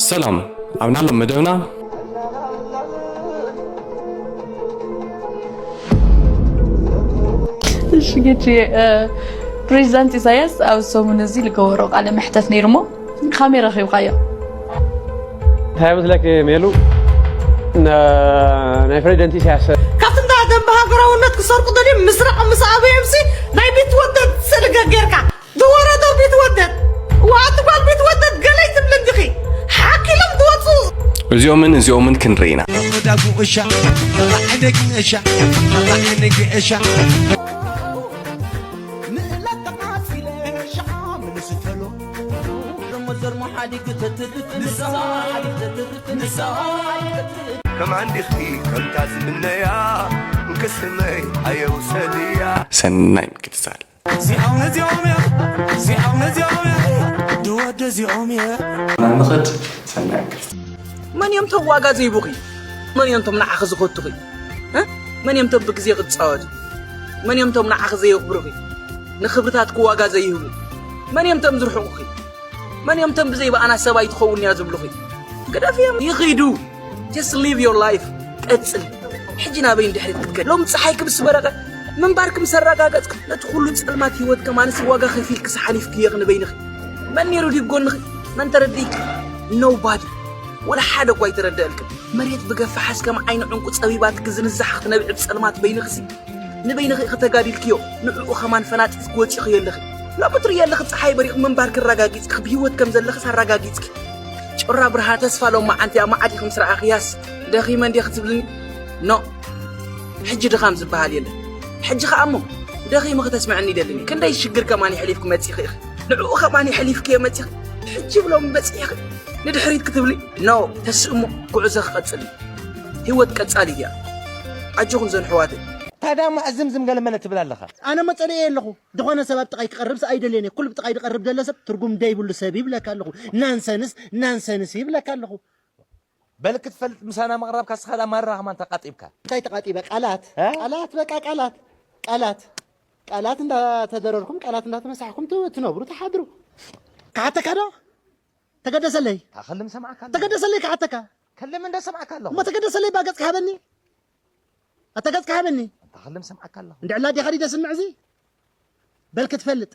ሰላም፣ ኣብ ናሎም መደብና እሺ ጌቺ፣ ፕሬዚዳንት ኢሳያስ ኣብ ሰሙን እዚ ዝገበሮ ቃለ መሕተት ነይሩ እሞ ከመይ ረኺብካዮ? እንታይ ይመስለክ ሜሉ? ናይ ፕሬዚደንት ኢሳያስ ካብቲ እንዳ ደንበ ሃገራውነት ክሰርቁ ደልዮም ምስራቕ ምስ ኣበዮምሲ ናይ ቢትወደድ ስእሊ ገጌርካ ዝወረዶ ቢትወደድ ዋኣቲ ጓል ቢትወደድ ገለይ ትብል እንዲኺ ሓኪሎም ዝወፁ እዚኦምን እዚኦምን ክንርኢ ኢና። ከም ኣንዲኽቲ ከምታ ዝምነያ እንክስመይ ኣየውሰድያ ሰናይ ምክትታል እዚኦም ነዚኦም እዮም እዚኦም ነዚኦም እዮም ድወደ እዚኦም እዮም ንኽድ ሰናይ ምክትታል መን እዮም ቶም ዋጋ ዘይቡኺ? መን እዮም ቶም ንዓኺ ዝኸቱኺ? እ? መን እዮም ቶም ብግዜ ክጻወቱ? መን እዮም ቶም ንዓኺ ዘየኽብሩኺ? ንኽብርታትኪ ዋጋ ዘይህቡ? መን እዮም ቶም ዝርሕቑኺ? መን እዮም ቶም ብዘይ ብኣና ሰብ ኣይትኸውን እያ ዝብሉኺ? ግደፍዮም ይኺዱ። Just live your life። ቀጽል። ሕጂ ናበይ እንድሕሪት ክትከድ ሎም ፀሓይ ክምስ በረቐ ምንባር ክምስ ኣረጋገጽክ ነቲ ኩሉ ጸልማት ህይወት ከማንስ ዋጋ ከፊልክስ ሓሊፍክዮ ንበይንኺ መን ነይሩ ድዩ ጎንኺ መን ተረዲእኪ nobody ወላ ሓደ እኳ ኣይተረደአልክን መሬት ብገፋሓስ ከም ዓይኒ ዕንቁ ጸቢባት ክዝንዛሕ ክትነብዒ ብጸልማት በይንኽሲ ንበይንኺ ኢኺ ተጋዲልክዮ ንዕኡ ከማን ፈናጢት ክወፂ ኢኺ የለኺ ሎሚ ትርእየለኺ ፀሓይ በሪቕ ምንባር ክረጋጊፅኪ ብህይወት ከም ዘለኽስ ኣረጋጊፅኪ ጭራ ብርሃን ተስፋ ሎማዓንቲ ኣማዓዲኺ ምስ ረኣኽያስ ደኺመ እንዴ ክትብልኒ ኖ ሕጂ ድኻም ዝበሃል የለን ሕጂ ኸኣ እሞ ደኺመ ክተስምዐኒ ይደልን እዩ ክንደይ ሽግር ከማን የሕሊፍኪ መፂኺ ኢኺ ንዕኡ ከማን የሕሊፍክዮ መፂኺ ሕጂ ብሎም በፂሕኺ ንድሕሪት ክትብሊ ኖ ተስእሞ ጉዕዞ ክቐፅል እዩ ህይወት ቀፃሊት እያ ኣጆኹም ዘን ኣሕዋተይ ታዲያ ማዕዝምዝም ገለመለ ትብል ኣለኻ ኣነ መጸለየ ኣለኹ ዝኾነ ሰብ ኣብ ጥቓይ ክቐርብስ ኣይደልየን እየ ኩሉ ብጥቓይ ዝቐርብ ዘሎ ሰብ ትርጉም ደይብሉ ሰብ ይብለካ ኣለኹ ናንሰንስ ናንሰንስ ይብለካ ኣለኹ በል ክትፈልጥ ምሳና ምቕራብካ ስኻ ዳ ማራ ከማን ተቓጢብካ እንታይ ተቓጢበ ቃላት እ? ቃላት በቃ ቃላት ቃላት ቃላት እንዳተደረርኩም ቃላት እንዳተመሳሕኩም ት- ትነብሩ ትሓድሩ ክሓተካ ዶ ተገደሰለይ ታኸልም ሰማዕካ ኣለኹ ተገደሰለይ ክሓተካ ከልም እንደ ሰማዕካ ኣለኹ እሞ ተገደሰለይ ባገጽ ክሃበኒ ኣታ ገጽ ክሃበኒ ታኸልም ሰማዕካ ኣለኹ እንድዕላ ዲኻ ዲ ደስምዕ እዚ በል ክትፈልጥ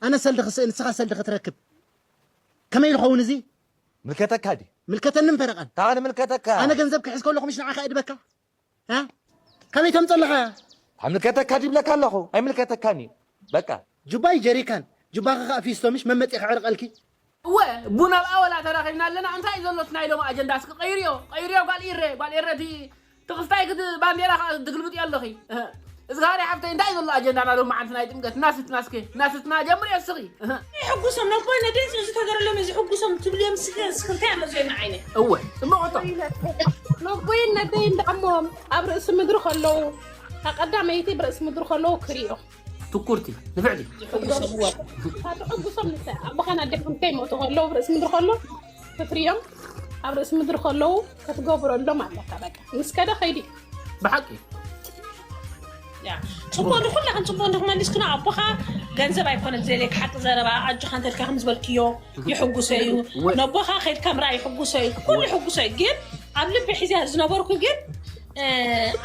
ኣነ ሰልዲ ክስእ ንስኻ ሰልዲ ክትረክብ ከመይ ዝኸውን እዚ ምልከተካ ዲ ምልከተንን ፈረቓን ታኸል ምልከተካ ኣነ ገንዘብ ክሕዝ ከለኹ ምሽ ንዓኻ እድበካ እ? ከመይ ተምፀለኻ እያ? ኣምልከተካ ዲብለካ ኣለኹ ኣይምልከተካን እዩ በቃ ጁባይ ጀሪካን ጁባኻ ከዓ ፊስቶ ምሽ መመፂ ክዕርቀልኪ እወ ቡን ኣብ ኣወላ ተራኺብና ኣለና እንታይ እዩ ዘሎ እቲ ናይ ሎሚ ኣጀንዳ እስኪ ቀይርዮ ቀይርዮ ጓል ኢረ ጓል ኢረ እቲ ትኽስታይ ክት ባንዴራ ከዓ ትግልብጥዮ ኣለኺ እህ። እዝግሃር ሓፍተይ እንታይ እዩ ዘሎ ኣጀንዳና ሎሚ መዓልቲ ናይ ጥምቀት እናስትና እስኪ እናስትና ጀምርዮ እስኺ እህ። ይሕጉሶም ነቦይ ነደይ እዚ ተገረሎም እዚ ሕጉሶም ትብልዮም ስክንታይ ኣሎ ዞይና ዓይነ እወ ጽቡቕ እቶ ነቦይን ነደይን ደኣሞም ኣብ ርእሲ ምድሪ ከለዉ እታ ቀዳመይቲ ብርእሲ ምድሪ ከለዉ ክርእዮም ትኩርቲ ንፍዕቲ ተሕጉሶም ንሳ ኣቦኻን ኣዴኹም ከይሞቱ ከለዉ ብርእሲ ምድሪ ከሎ ክትርእዮም ኣብ ርእሲ ምድሪ ከለዉ ክትገብረሎም ኣለካ በቃ ምስ ከደ ከይዲ ብሓቂ ያ ፅቡቅ ንኩላክን ፅቡቅ እንድክመሊስክና ኣቦካ ገንዘብ ኣይኮነ ዘሌክ ሓቂ ዘረባ ኣጆካ እንተልካ ከም ዝበልክዮ ይሕጉሶ እዩ ነቦካ ከይድካ ምርኣይ ይሕጉሶ እዩ ኩሉ ይሕጉሶ እዩ ግን ኣብ ልቢ ሒዝያ ዝነበርኩ ግን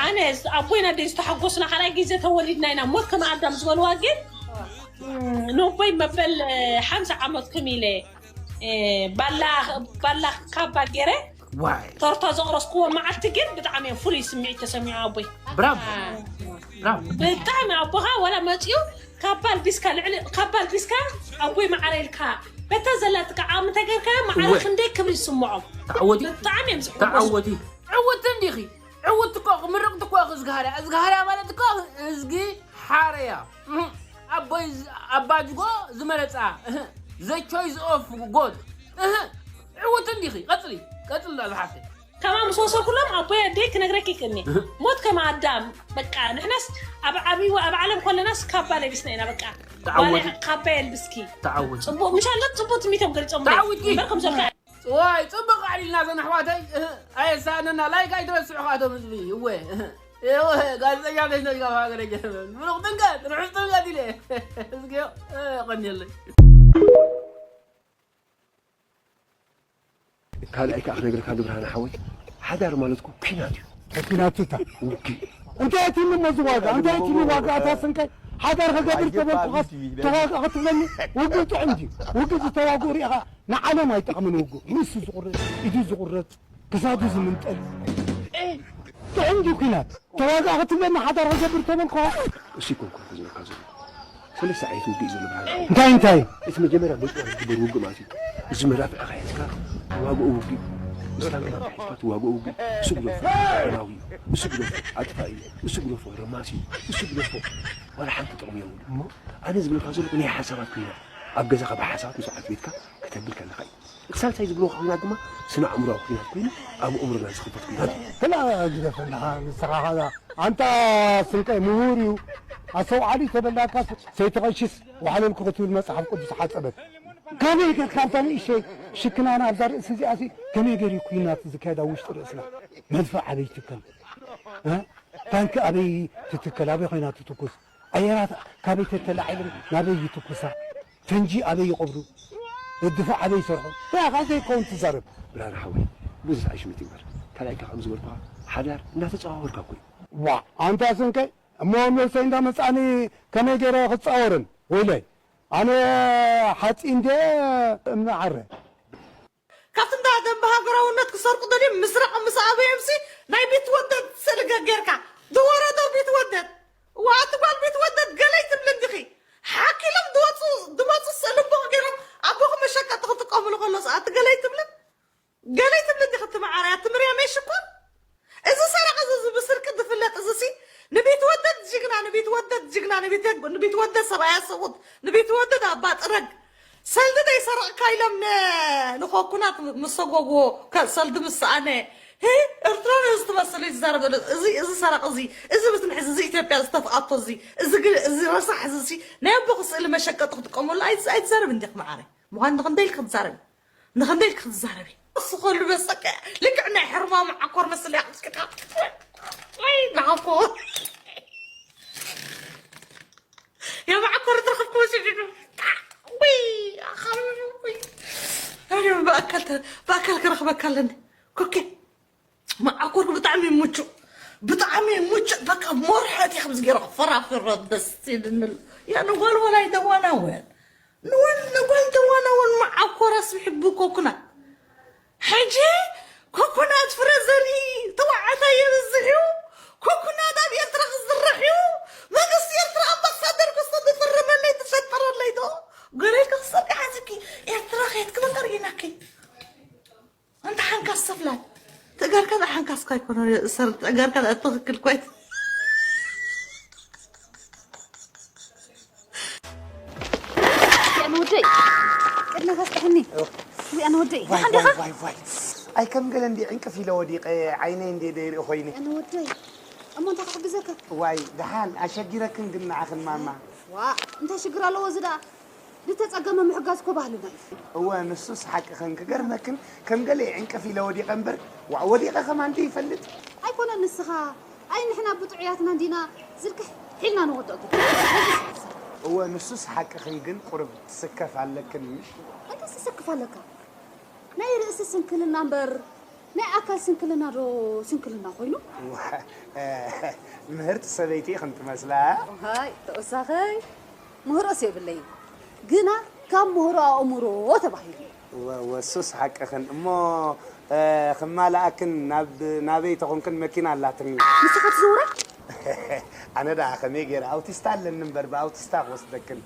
ኣነ ኣቦይና ደይ ዝተሓጎስና ካልኣይ ግዜ ተወሊድና ኢና ሞት ከም ኣዳም ዝበልዋ ግን ነቦይ መበል ሓምሳ ዓመት ክም ኢለ ባላ ካባ ገይረ ቶርታ ዘቕረስክዎ መዓልቲ ግን ብጣዕሚ እዮም ፍሉይ ስምዒት ተሰሚዑ ኣቦይ ብራቮ ብራቮ ብጣዕሚ ኣቦኻ ወላ መፅኡ ካባ ኣልቢስካ ልዕሊ ካባ ኣልቢስካ ኣቦይ መዓረ ኢልካ በታ ዘላትካ ዓቕሚ ተገርካዮ መዓረ እወ። ክንደይ ክብሪ ይስምዖም ተዓወቲ ብጣዕሚ እዮም ዝሕጎሱ ተዓወቲ ዕውቲ እንዲኺ ዕውቲ እኮ ክምርቕቲ እኮ እዝግሃርያ እዝግሃርያ ማለት እኮ እዝጊ ሓረያ እህ፣ ኣቦይ ዝ- ኣባ ጅጎ ዝመረፃ እህ፣ the choice of God እህ፣ ዕውቲ እንዲኺ ቀፅሊ ቀፅሊ ዳ ዝሓፍተይ ከማ ምስ ወሰድኩሎም ኣቦይ ኣደይ ክነግረኪ ይክእልኒ ሞት ከማ ኣዳም በቃ ንሕናስ ኣብ ዓብይዎ ኣብ ዓለም ኮለናስ ካባ ለቢስና ኢና በቃ ተዓወቲ። ባለ ካባ የልብስኪ ተዓወቲ። ፅቡቅ ምሻ ኣሎ ፅቡቅ ትሚቶም ገሊፆም ተዓዊትኪ። እምበር ከም ዘልካ ዋይ ፅቡቅ ኣዕሊልና ዘን ኣሕዋተይ እህ፣ ኣየሳእነና ላይክ ኣይትረስዑ ካቶም ህዝቢ እወ እህ፣ እወ ጋዜጠኛ ተሽነሽ ካብ ሃገረ ጀርመን ብሩክ ጥምቀት ርሑስ ጥምቀት ኢለ እስኪ እህ፣ ቀንየለይ ካልኣይ ከዓ ክነግረካ፣ ብርሃነ ሓወይ፣ ሓዳር ማለት እኮ ኲናት እዩ። ኲናት እታ። እንታይ እቲ እሞ ዝዋጋ እንታይ እቲ ዋጋ ኣታ ስንቀይ ሓዳር ከገብር ተበልኩኻስ ተዋጋ ክትብለኒ? ውግእ ጥዑም ድዩ? ውግእ ዝተዋግኡ ሪኢኻ ንዓለም ኣይጠቕምን። ውግእ ርእሱ ዝቑረፅ፣ ኢዱ ዝቑረፅ፣ ክሳዱ ዝምንጠል ጥዑም ድዩ ኲናት? ተዋጋ ክትብለኒ ሓዳር ከገብር ተበልኩኻ? እሱ ይኮንኩ ዝብለካ ዘሎ ሰለስተ ዓይነት ውግእ እዩ ዘሎ ብርሃነ። እንታይ እንታይ? እቲ መጀመርያ በጭዋ ዝግበር ውግእ ማለት እዩ። እዚ መዳፍዕኻ ሒዝካ ትዋግኦ ውግእ፣ ምስ ታንክኻ ሒዝካ ትዋግኦ ውግእ፣ እሱ ግደፎ፣ ደማዊ እዩ፣ እሱ ግደፎ፣ ኣጥፋኢ እዩ፣ እሱ ግደፎ፣ ረማሲ እዩ፣ እሱ ግደፎ፣ ዋላ ሓንቲ ጥቕሚ የብሉ። ኣነ ዝብለካ ዘለኹ ናይ ሓሳባት ኩናት፣ ኣብ ገዛኻ ብሓሳባት ምስ ዓት ቤትካ ከተብል ከለኻ እዩ። ሳልሳይ ዝብልዎ ኩናት ድማ ስነ ኣእምሮኣዊ ኩናት ኮይኑ ኣብ ኣእምሮና ዝኽፈት ኩናት እዩ። ክላ ግደፈና ንስኻ ኻዛ ኣንታ ስንቀይ ምሁር እዩ ኣስተውዓሊ ተበላካ ሰይተቐሽስ ዋሕለልኩ ክትብል መጽሓፍ ቅዱስ ሓጸበት። ከመይ ጌርካ ኣብዛ ንእሽተይ ሽክናና ኣብዛ ርእሲ እዚኣሲ ከመይ ገይሩ ኩናት ዝካየድ ኣብ ውሽጢ ርእስና? መድፍዕ ኣበይ ትከል? እ? ታንኪ ኣበይ ትትከል? ኣበይ ኮይና ትትኩስ? ኣየራት ካበይ ተተላዒለን ናበይ ይትኩሳ? ፈንጂ ኣበይ ይቐብሩ? እድፋዕ ኣበይ ይሰርሑ? እንታይ ኢኻ ዘይከውን ትዛረብ? ብርሃነ ሓወይ ብዙሕ ኣይሽምት ይግበር ካልኣይካ ከም ዝበልኩኻ ሓዳር እናተፀዋወርካ እኮ እዩ። ዋእ ኣንታ ስንቀይ እሞ መልሰይ እንዳመፃኒ ከመይ ገይረ ክፃወርን ወይለይ ኣነ ሓፂ እንደ እምኒ ዓረ ካብቲ እንዳ ደንበ ሃገራውነት ክሰርቁ ደልዮም ምስራቕ ምስ ኣበዮምሲ ናይ ቢትወደድ ስእሊ ገጌርካ ዝወረዶ ቢትወደድ እዋ ኣቲ ጓል ቢትወደድ ገለይ ትብሊ እንዲኺ ሓኪሎም ድወፁ ድመፁ ስእሊ ኣቦኺ ገይሮም ኣቦኺ መሸቀጢ ክጥቀምሉ ከሎስ ኣቲ ገለይ ትብሊ ገለይ ትብሊ እንዲኺ ትመዓረያ ትምርያ መይ ሽኮር እዚ ሰረቐ እዚ እዚ ብስርቂ ዝፍለጥ እዚሲ ንቢትወደድ ጅግና ንቢትወደድ ጅግና ንቢትወደድ ሰብኣያ ሰብኡት ንቢትወደድ ኣባ ጥረግ ሰልዲ ደይሰረቕካ ኢሎም ንኾኩናት ምሰጎግዎ ሰልዲ ምስኣነ ኤርትራዊ እዚ ትመስል እዩ ዝዛረብ ዘሎ እዚ እዚ ሰረቕ እዚ እዚ ብትንሕዚ እዚ ኢትዮጵያ ዝተፍኣቶ እዚ እዚ ረሳሕ እዚ ሲ ናይ ኣቦኺ ስእሊ መሸቀጢ ክጥቀመሉ ኣይትዛረብ እንዲኽ መዓረይ ምዃን ንኽንደይ ኢልካ ትዛረብ ንኽንደይ ክትዛረቢ እሱ ከሉ በሰቀ ልክዕ ናይ ሕርማ መዓኮር መስል ያቕጥቅጣ ወይ ናዓኮ የመዓኮር ትረኽብኩ መስል ወይ ኣኻሉ ወይ ኣነ ብኣካል ብኣካል ክረኽበካ ኣለኒ ኮኬ መዓኮር ብጣዕሚ ሙቹ ብጣዕሚ ሙቹ በቃ ሞርሐት ከም ዝገይረ ፈራፍረ ደስ ይልንል ያነ ጓልወላይ ደዋናወን ንወን ንጓል ደዋና ወን መዓኮር ኣስቢሑ ብኮኩናት ሕጂ ኮኩናት ፍረ ዘርኢ ተባዕታይ የብዝሕ እዩ ኮኩናት ኣብ ኤርትራ ክዝራሕ እዩ መንግስቲ ኤርትራ ኣምባሳደር ክስቶ ዝፍርመለይ ትፈጠረለይ ዶ ገለይ ክክሰብ ይሓዝኪ ኤርትራ ከየት ክበጠር ኢናኪ ኣንታ ሓንካስ ሰፍላት ትእጋርካ ሓንካስ ካይኮነ ሰር ትእጋርካ ትኽክል ኮይት ኣነ ወደይ ቅድመ ከስጥሕኒ ኣነ ወደይ ዋይ ዋይ ዋይ ዋይ ኣይ ከም ገለ እንዲ ዕንቅፍ ኢለ ወዲቀ ዓይነይ እንዲ ደይርኢ ኮይነ ኣነ ወደይ እሞ እንታይ ክሕግዘካ ዋይ ደሓን ኣሸጊረክን ግን ንዓኽን ማማ ዋ እንታይ ሽግር ኣለዎ እዚ ደኣ ዝተጸገመ ምሕጋዝ እኮ ባህልና እዩ። እወ ንሱስ ሓቅኽን ክገርመክን ከም ገለ ዕንቅፍ ኢለ ወዲቐ እምበር ዋእ ወዲቐ ከማን ደይፈልጥ። ኣይኮነን ንስኻ ኣይ ንሕና ብጥዑያትና እንዲና ዝልክሕ ሒልና ንወድቕ ግን። እወ ንሱስ ሓቅኽን ግን ቁሩብ ትስከፍ ኣለክን ምሽ? ኣንታስ ትስክፍ ኣለካ? ናይ ርእሲ ስንክልና እምበር ናይ ኣካል ስንክልና ዶ ስንክልና ኮይኑ? ምህርቲ ሰበይቲ ኢኽን ትመስላ። ዋይ ተወሳኸይ ምህሮስ የብለይን ግና ካብ ምህሮ ኣእምሮ ተባሂሉ እዩ። ወሱስ ሓቅኽን እሞ ክማልኣክን ናብ ናበይ ተኾንክን መኪና ኣላትኒ። ንስኻ ትዝውራ? ኣነ ደኣ ከመይ ገይረ ኣውቲስታ ኣለኒ እምበር ብኣውቲስታ ክወስደክን።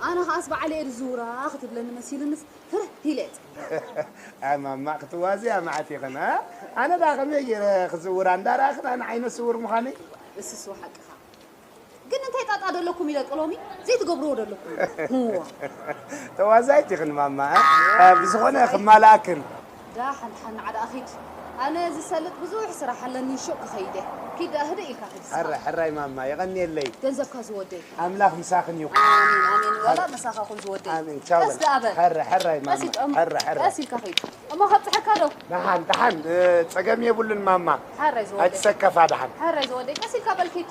ኣነ ኸኣስ በዓል እየ ዝዝውራ ክትብለኒ መሲሉንስ ፍርህ ኢለ እየ ጸኒሐ። ኣይ ማማ ክትዋዝያ መዓት ኢኽን እ ኣነ ደኣ ከመይ ገይረ ክዝውራ እንዳረኣኽን ኣነ ዓይነ ስውር ምዃነይ። እስስ ሓቅኻ ግን እንታይ ጣጣ ደለኩም ኢለ ጥሎሚ ዘይትገብርዎ ደለኩም። ተዋዛይት ኢኽን ማማ እ ብዝኾነ ክማልኣክን። ዳሓን ሓን ንዓ ደኣ ኺድ ኣነ ዝሰልጥ ብዙሕ ስራሕ ኣለኒ ሹቕ ክኸይድ እየ ኪድ ደኣ ህድእ ኢልካ ኺድ እስኻ ሕራይ ሕራይ ማማ የቐንየለይ ገንዘብካ ዝወደይ ኣምላኽ ምሳኽን ይኹን ኣሜን ኣሜን ወላ ምሳኻ ኹን ዝወደይ ኣሜን ቻው ቀስ ደኣ በል ሕራይ ሕራይ ማማ ቀስ ኢልካ ሕራይ ሕራይ ቀስ ኢልካ ኺድ እሞ ከብፅሐካ ዶ ደሓን ደሓን ጸገም የብሉን ማማ ሓራይ ዝወደይ ኣይትሰከፋ ደሓን ሓራይ ዝወደይ ቀስ ኢልካ በል ኺድ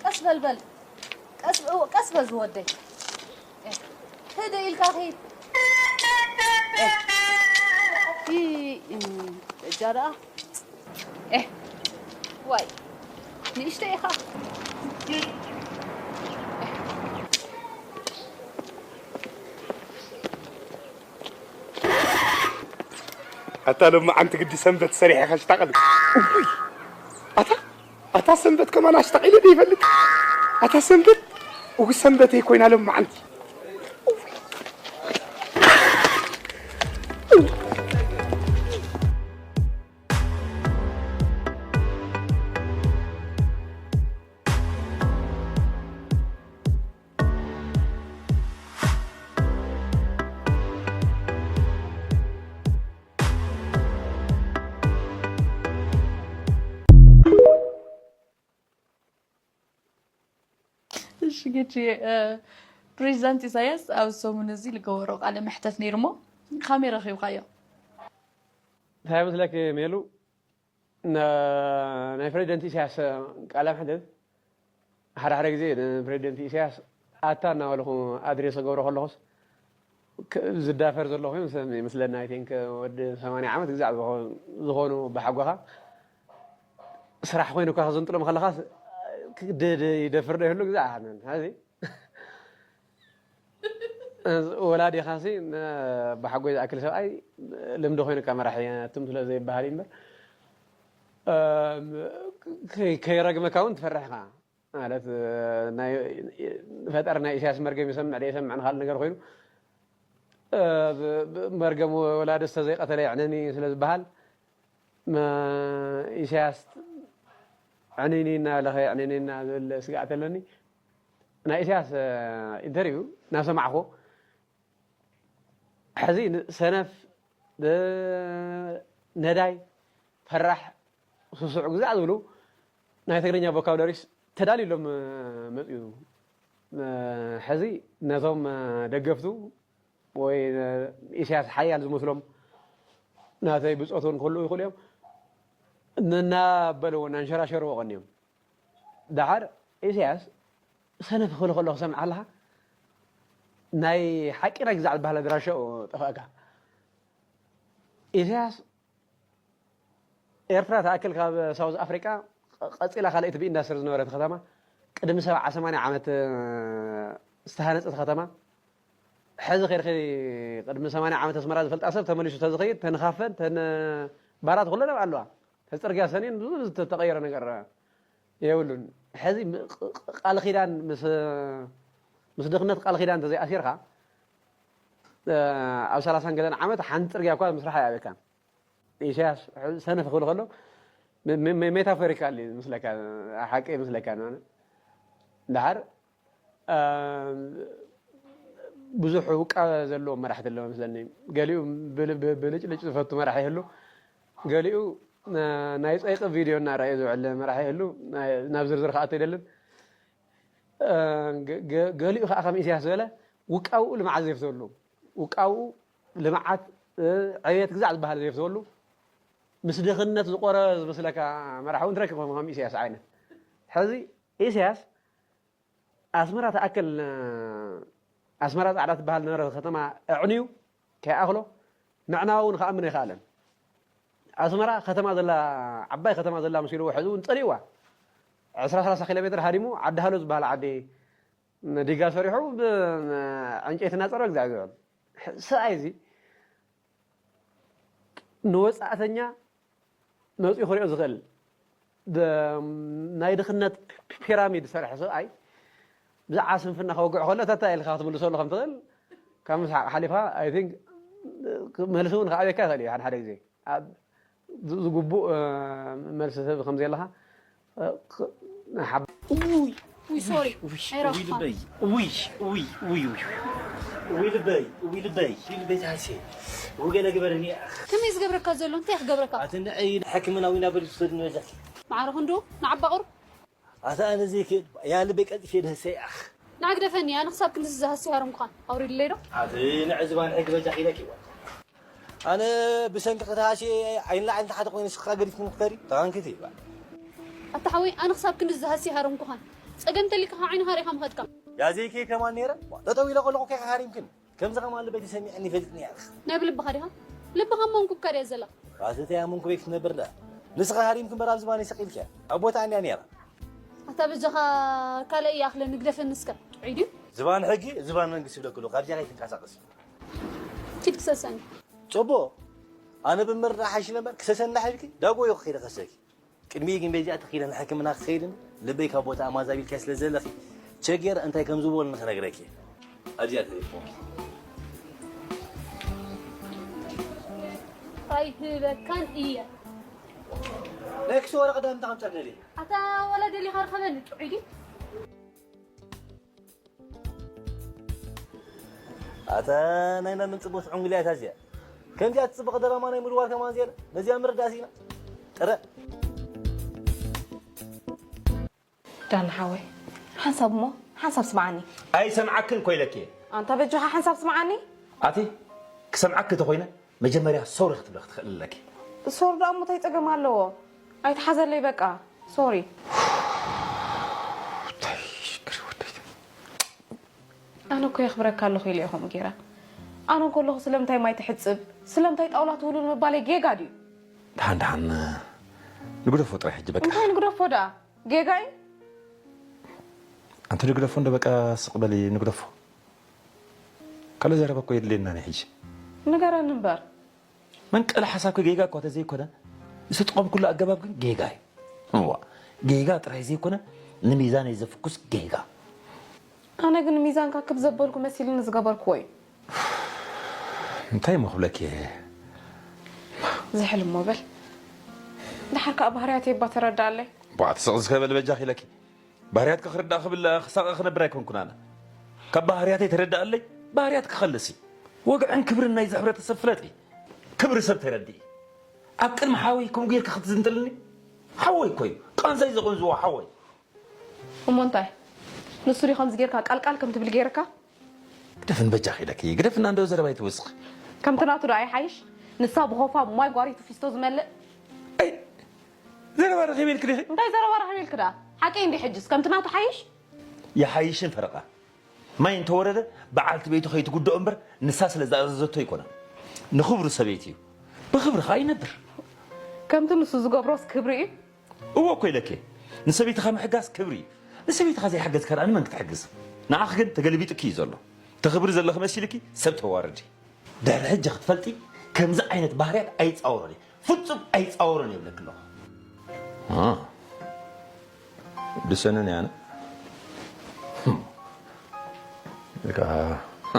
ቀስ በል በል ቀስ በል ዝወደይ ህደ ኢልካ ኺድ ደኣ ኤህ፣ ዋይ፣ ንእሽተይ ኢኻ። ኣታ ሎማዓንቲ ግዲ ሰንበት ሰሪሐ ከሽታቐል። እውይ! ኣታ፣ ኣታ ሰንበት ከማን ኣሽታቒለ ዶ ይፈልጥ? ኣታ ሰንበት፣ እው ሰንበተይ ኮይና ሎማዓንቲ። እሺ ጌችዬ፣ እ፣ ፕሬዚዳንት ኢሳያስ ኣብ ሰሙን እዚ ዝገበሮ ቃለ መሕተት ነይሩ እሞ፣ ከመይ ረኺብካዮ? እንታይ ይመስለኪ ሜሉ? ና-፣ ናይ ፕሬዚደንት ኢሳያስ ቃለ መሕተት ሓደ ሓደ ግዜ ንፕሬዚደንት ኢሳያስ ኣታ እናበልኹ ኣድሬስ ክገብሮ ከለኹስ ክ-፣ ዝዳፈር ዘሎ ኮይኑ ሰብ ይመስለኒ። I think ወዲ ሰማንያ ዓመት ግዛዕ ዝኾ-፣ ዝኾኑ ብሓጎኻ ስራሕ ኮይኑ እኳ ክዝንጥሎም ከለኻስ ክ-፣ ድ-፣ ድ-፣ ይደፍር ዶ ይህሉ ግዛዕ ሓነን። ሕዚ ወላዲኻሲ ን-፣ ብሓጎይ ዝኣክል ሰብኣይ ልምዲ ኮይኑካ መራሒ ኣቱም ስለ ዘይበሃል እዩ እምበር፣ እም፣ ከይ-፣ ከይረግመካ እውን ትፈርሕ ኢኻ። ማለት፣ ናይ ፈጣሪ ናይ ኢሳያስ መርገም ይሰምዕ ደይሰምዕ ንኻልእ ነገር ኮይኑ፣ እ፣ ብ-፣ ብ-፣ መርገም ወላዲ ዝተዘይቀተለ የዕነኒ ስለ ዝበሃል፣ መ-፣ ኢሳያስ ዕንይንይ እናበለ ከየዕንየና ዝብል ስግኣት ኣለኒ። ናይ ኢሳያስ፣ እ፣ ኢንተርቪው እናሰማዕኹ፣ ሕዚ ን-፣ ሰነፍ፣ ብ-፣ ነዳይ፣ ፈራሕ፣ ስሱዕ ግዛዕ ዝብሉ ናይ ትግርኛ ቮካብላሪስ ተዳልዩሎም፣ እ፣ መፅኡ። እ፣ ሕዚ ነቶም፣ እ፣ ደገፍቱ ወይ፣ እ፣ ኢሳያስ ሓያል ዝመስሎም ናተይ ብፆት እውን ክህልዉ ይኽእሉ እዮም። እናበልዎ እናንሸራሸርዎ ቀንዮም። ደሓር ኢሳያስ ሰነፍ ክብል ከሎ ክሰምዕ ኣለኻ፣ ናይ ሓቂ ናይ ግዛዕ ዝበሃል ኣድራሻኡ ጠፍኣካ። ኢሳያስ ኤርትራ ትኣክል ካብ ሳውዝ ኣፍሪቃ ቀ-፣ ቀጺላ ካልኣይቲ ብኢንዳስትሪ ዝነበረት ከተማ፣ ቅድሚ ሰብዓ ሰማንያ ዓመት፣ እ፣ ዝተሃነጸት ከተማ፣ ሕዚ ከይድኺ ቅድሚ ሰማንያ ዓመት ኣስመራ ዝፈልጣ ሰብ ተመሊሱ ተዝኸይድ፣ ተንኻፈን፣ ተን ባራት ኩለን ኣለዋ። ተጽርግያ ሰኔን ብዙ ዝተቀየረ ነገር የብሉን። ሕዚ ም-፣ ቅ-፣ ቅ-፣ ቃል ኪዳን ምስ፣ ምስ ድኽነት ቃል ኪዳን እንተዘይኣሲርካ፣ እ፣ ኣብ ሰላሳን ገለን ዓመት ሓንቲ ጽርግያ እኳ ምስራሕ ኣይኣበካን። ኢሳያስ ሰነፍ ክብል ከሎ፣ ሜ-፣ ሜ-፣ ሜታፎሪካሊ ምስለካ፣ ሓቂ ምስለካ፣ ደሓር እ፣ ብዙሕ ውቃበ ዘለዎም መራሕቲ ኣለዉ መስለኒ። ገሊኡ ብል-፣ ብ-፣ ብልጭልጭ ዝፈቱ መራሒ ይህሉ፣ ገሊኡ፣ እ፣ ናይ ጸይቂ ቪድዮ እናረኣየ ዝውዕል መራሒ ይህሉ። ናይ-፣ ናብ ዝርዝር ክኣቱ ኣይደልን። እ፣ ገ-፣ ገ-፣ ገሊኡ ከዓ ከም ኢሳያስ ዝበለ ውቃብኡ ልምዓት ዘይፍተወሉ፣ ውቃብኡ ልምዓት፣ እ፣ ዕብየት ግዛዕ ዝበሃል ዘይፍተወሉ፣ ምስ ድኽነት ዝቆረ ዝመስለካ መራሒ እውን ትረክብ ከም ኢሳያስ ዓይነት። ሕዚ ኢሳያስ ኣስመራ ትኣክል፣ ኣስመራ ጻዕዳ ትበሃል ነበረት ከተማ ኣዕንዩ ከይኣኽሎ ምዕናው እውን ክኣምን ኣይከኣለን። ኣስመራ ከተማ ዘላ፣ ዓባይ ከተማ ዘላ መሲልዎ ሕዚ እውን ጸሊእዋ። ዕስራ ሰላሳ ኪሎ ሜትር ሃዲሙ ዓዲ ሃሎ ዝበሃል ዓዲ ዲጋ ሰሪሑ ብዕንጨይቲ እናጸረበ ግዛዕ ዝውዕል ሰብኣይ እዚ ንወጻእተኛ መጺኡ ክሪኦ ዝኽእል ደ-፣ ናይ ድኽነት ፒራሚድ ዝሰርሐ ሰብኣይ ብዛዕባ ስንፍና ከወግዕ ከሎ ተታ ኢልካ ክትምልሰሉ ከም ትኽእል ካብ ምስሓቕ ሓሊፋ፣ I think፣ መልሲ እውን ክኣብየካ ይኽእል እዩ። ሓደ ሓደ ግዜ ኣብ ዝ-፣ ዝግቡእ፣ እ፣ መልሲ ትህብ ከም ዘለኻ፣ እ፣ ክ-፣ ሓብ-፣ ውይ፣ ውይ፣ ሶሪ። ውይ፣ ውይ፣ ኣይረኽኻን። ልበይ። ውይ፣ ውይ፣ ውይ፣ ውይ፣ ውይ። ውይ፣ ልበይ፣ ውይ፣ ልበይ፣ ውይ፣ ልበይ፣ ታሴ። ውይ፣ ገለ ግበረኒ። ከመይ ዝገብረካ ዘሎ? እንታይ ክገብረካ? ኣቲ ንዐይ ንሕክምና ዊና በል ዝውሰድኒ በጃ። ማዕረ ክንዱ፣ ንዓባ ቁር። ኣታ ኣነ ዘይክእል፣ ያ ልበይ ቀልጢፈ ደህሰ ያኽ። ንዓ ግደፈኒ፣ ኣነ ክሳብ ክንድዚ ዝሃሲ ሃረምኩኻን። ኣውሪድለይ ዶ? ኣቲ ንዐ ዝባን ሕጊ በጃ ኢለኪ። ኣነ ብሰንኪ ክትሃሲ ዓይን ላዕሊ ንታሕቲ ኮይኑ ንስኻ ገዲፍክኒ ክትከዲ ተቐንኪቲ ይባል። ኣታ ሓወይ፣ ኣነ ክሳብ ክንድዚ ዝሃሲ ሃረምኩኻን። ጸገም እንተሊካ ካብ ዓይንኻ ርኢኻ ምኸድካ። ያ ዘይከ ከማን ነይረ፣ ጠጠው ኢለ ከለኹ ከይካ ሃሪምክን። ከምዚ ከማን ልበይ ተሰሚዕኒ ይፈልጥኒ ያልክ። ናይ ብልብኻ ዲኻ? ልብኻ እሞ እንኩብካ ድያ ዘላ? ኣቲ እንታይ ኣመንኩ ቤት ትነብር ደኣ? ንስኻ ሃሪምክ እምበር ኣብ ዝባነይ ሰቒልክያ። ኣብ ቦታ እንድያ ነይራ። ኣታ በጃኻ ካልእ ይኣኽለ ንግደፈኒ እስከ። ጥዑይ ድዩ? ዝባን ሕጊ፣ ዝባን መንግስቲ ይብለክ ኣለኹ። ካብዚኣ ከይትንቀሳቐሲ። ኪድ ክሰሰኒ። ጽቡቕ። ኣነ ብምርዳእ ሓይሽ ነበር ክሰሰኒ ዳሕልኪ፣ ዳጎ ይኹ ከይደ ከሰኪ። ቅድሚኡ ግን በዚኣ ተኺለ ንሕክምና ክኸይድን ልበይ ካብ ቦታ ኣማዛቢልካዮ ስለ ዘለኺ፣ ቸጌር እንታይ ከም ዝበሉ ንኽነግረኪ። ኣብዚኣ ተሪፎም። ኣይህበካን እየ። ናይ ክሲ ወረቐት ዳኣ እንታይ ከም ጸርገሊ? ኣታ ወላ ደሊኻ ርኸበኒ፣ ጥዑይ ድዩ? ኣታ ናይ መን ጽቡት ዕንጉልያ እታ እዚኣ? ከምዚኣ ትጽብቕ ደራማ ናይ ምድዋል ከማን ዝየለ። ነዚኣ ምርዳእ ሲና። ጥረ። ዳን ሓወይ፣ ሓንሳብ እሞ፣ ሓንሳብ ስምዓኒ። ኣይሰምዓክን እኮ ኢለኪ። ኣንታ በጃኻ ሓንሳብ ስምዓኒ። ኣቲ፣ ክሰምዓኪ ተኾይነ፣ መጀመርያ ሶሪ ክትብለ ክትኽእል ኣለኪ። ሶሪ ደኣ እሞ እንታይ ጸገም ኣለዎ? ኣይትሓዘለይ በቃ። ሶሪ። እንታይ ሽግር ወደይ? ኣነ እኮ የኽብረካ ኣለኹ ኢለ ኢኹም ጌራ። ኣነ እንከለኹ ስለምንታይ ማይ ትሕጽብ? ስለምንታይ ጣውላ ትውልውል ምባለይ ጌጋ ድዩ? ደሓን ደሓን ንግደፎ ጥራይ ሕጂ በቃ። እንታይ ንግደፎ ደኣ? ጌጋ እዩ? ኣንቲ ንግደፎ እንዶ በቃ ስቕ በሊ ንግደፎ። ካልእ ዘረባ እኮ የድልየናን እዩ ሕጂ። ንገረኒ እምበር። መንቀሊ ሓሳብኪ ጌጋ እኳ ተዘይኮነ፣ ዝተጠቐምኩሉ ኣገባብ ግን ጌጋ እዩ። እዋ፣ ጌጋ ጥራይ ዘይኮነ፣ ንሚዛነይ ዘፍኩስ ጌጋ። ኣነ ግን ሚዛንካ ክብ ዘበልኩ መሲልኒ ዝገበርክዎ እዩ። እንታይ እሞ ክብለኪ እየ? ዝሕል እሞ በል። ደሓር ከኣ ባህርያተይ እባ ተረድኣለይ። ቧዕ፣ ትስቕ ዝኸበል በጃኺ ኢለኪ። ባህርያትኪ ክርዳእ ክብል ክሳቐ ክነብር ኣይኮንኩን ኣነ። ካብ ባህርያተይ ተረድኣለይ፣ ባህርያትኪ ከልሲ። ወግዕን ክብርን ናይዚ ሕብረተሰብ ፍለጢ። ክብሪ ሰብ ተረድኢ። ኣብ ቅድሚ ሓወይ ከምኡ ጌርኪ ክትዝንጥልኒ? ሓወይ እኮ እዩ። ቃንዛይ ዘቐንዝዎ ሓወይ። እሞ እንታይ? ንሱ ድዩ ከምዚ ጌርካ ቃልቃል ከም ትብል ጌርካ? ግደፍን በጃኺ ኢለኪ። ግደፍና እንዶ ዘረባ ኣይትወስኺ። ከምቲ ናቱ ዶ ኣይሓይሽ? ንሳ ብኾፋ ማይ ጓሪቱ ፊስቶ ዝመልእ። ኣይ፣ ዘረባ ረኺበ ኢልኪ ዲኺ? እንታይ ዘረባ ረኺበ ኢልኪ ደኣ? ሓቀይ እንዲ ሕጅስ ከምቲ ናቱ ሓይሽ? ይሓይሽን ፈረቓ። ማይ እንተወረደ በዓልቲ ቤቱ ከይትጉድኦ እምበር ንሳ ስለ ዝኣዘዘቶ ኣይኮነን። ንኽብሩ ሰበይቲ እዩ። ብኽብሪ ኸኣ ይነብር። ከምቲ ንሱ ዝገብሮስ ክብሪ እዩ? እወ እኮ ኢለኪ። ንሰበይትኻ ምሕጋዝ ክብሪ እዩ። ንሰበይትኻ ዘይሓገዝካ ደኣ ንመን ክትሕግዝ? ንዓኺ ግን ተገልቢጡኪ እዩ ዘሎ። ተኽብሪ ዘለኺ መሲልኪ ሰብ ተዋርዲ። ድሕሪ ሕጂ ክትፈልጢ፣ ከምዚ ዓይነት ባህርያት ኣይጻወሮን እየ። ፍጹም ኣይጻወሮን እየ ይብለኪ ኣለኹ። አ፣ ድሰንን እየ ኣነ። ህም። እካ፣ ሀ።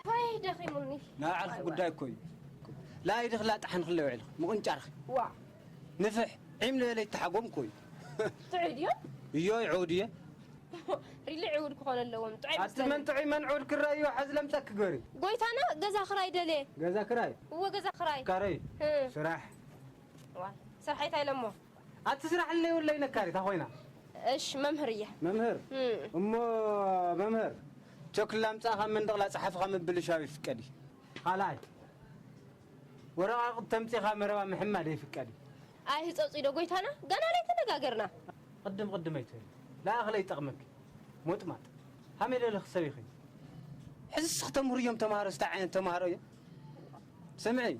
ወይ ደኺሙኒ። ናይ ባዕልኺ ጉዳይ እኮ እዩ። ላይድኺ ላጥሓንኺ ኣለዎ ውዒልኺ፣ ምቕንጫርኺ። ዋ። ንፍሕ፣ ዒም ልበለ ይተሓጎም እኮ እዩ። ጥዑይ ድዮ? እዮ፣ ይዕው ድየ? ሪሊ ዕውድ ክኾን ኣለዎም። ጥዑይ ኣቲ ኣይመስለንን። መን ጥዑይ መን ዕውድ ክረኣዮ፣ ሓዚ ለምጸኪ ግበሪ። ጎይታና፣ ገዛ ክራይ ደልየ። ገዛ ክራይ? እወ፣ ገዛ ክራይ። ካረይ? እ። ስራሕ? ዋ፣ ስራሕ ኣይታ ኢለሞ። ኣቲ ስራሕ ኣለይ ወለይ ነካሪት፣ ኣኾይና? እሽ፣ መምህር እየ። መምህር? እ። እሞ መምህር፣ ቸክላ ኣምጻእኻ መንደቕ ላጽሓፍኻ ምብልሻው ይፍቀድ እዩ። ካልኣይ፣ ወረቓቕቲ ተምጺኻ መረባ ምሕማድ ኣይፍቀድ እዩ። ኣይ ህጸጺ ዶ ጎይታና? ገና ኣይተነጋገርና። ቅድም ቅድም ኣይትበል። ለኣኽለ ይጠቕመኪ። ሞጥማጥ። ሃመይ ደለኺ ሰብ ኢኺ። ሕዝስ ክተምህሩ እዮም ተማሃሮ፣ እንታይ ዓይነት ተማሃሮ እዮም? ስምዒ።